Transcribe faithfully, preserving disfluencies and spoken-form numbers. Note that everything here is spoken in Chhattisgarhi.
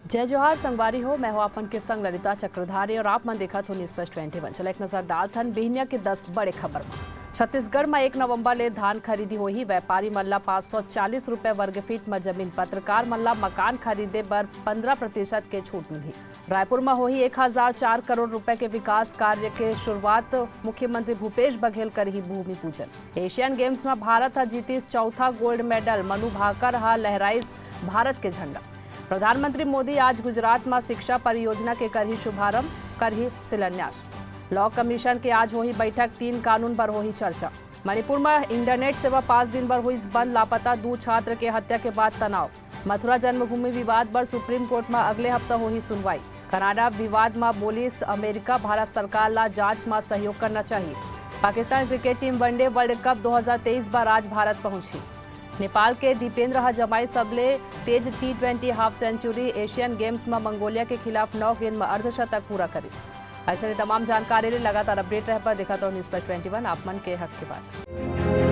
जय जोहार संगवारी हो, मैं हूं आप मन के संग ललिता चक्रधारी और आप मन देखत हो News Plus Twenty One। चलो एक नजर डालथन बिहनिया के दस बड़े खबर म। छत्तीसगढ़ म एक नवंबर ले धान खरीदी होही, व्यापारी मन ला पाँच सौ चालीस रुपए वर्ग फीट म जमीन, पत्रकार मन ला मकान खरीदे बर पन्द्रह प्रतिशत के छूट मिलही। रायपुर म होही एक हजार चार करोड़ रुपए के विकास कार्य के शुरुआत, मुख्यमंत्री भूपेश बघेल करही भूमि पूजन। एशियन गेम्स म भारत ह जीतिस चौथा गोल्ड मेडल, मनु भाकर ह लहराइस भारत के झंडा। प्रधानमंत्री मोदी आज गुजरात म शिक्षा परियोजना के करही शुभारंभ, करही शिलान्यास। लॉ कमीशन के आज होही बैठक, तीन कानून बर होही चर्चा। मणिपुर म इंटरनेट सेवा पाँच दिन बर होइस बंद, लापता दू छात्र के हत्या के बाद तनाव। मथुरा जन्मभूमि विवाद बर सुप्रीम कोर्ट म अगले हफ्ता होही सुनवाई। कनाडा विवाद म बोलिस अमेरिका भारत सरकार ला जांच म सहयोग करना चाहिए। Pakistan cricket team one day world cup दो हज़ार तेईस बर आज भारत पहुंचही। नेपाल के दीपेंद्र ह जमाई सबले तेज T twenty half century, Asian Games म मंगोलिया के खिलाफ नौ गेंद म अर्धशतक पूरा करिस। ऐसे तमाम जानकारी ले लगातार अपडेट रहे पर देखत रहो News Plus Twenty One, आप मन के हक के बात।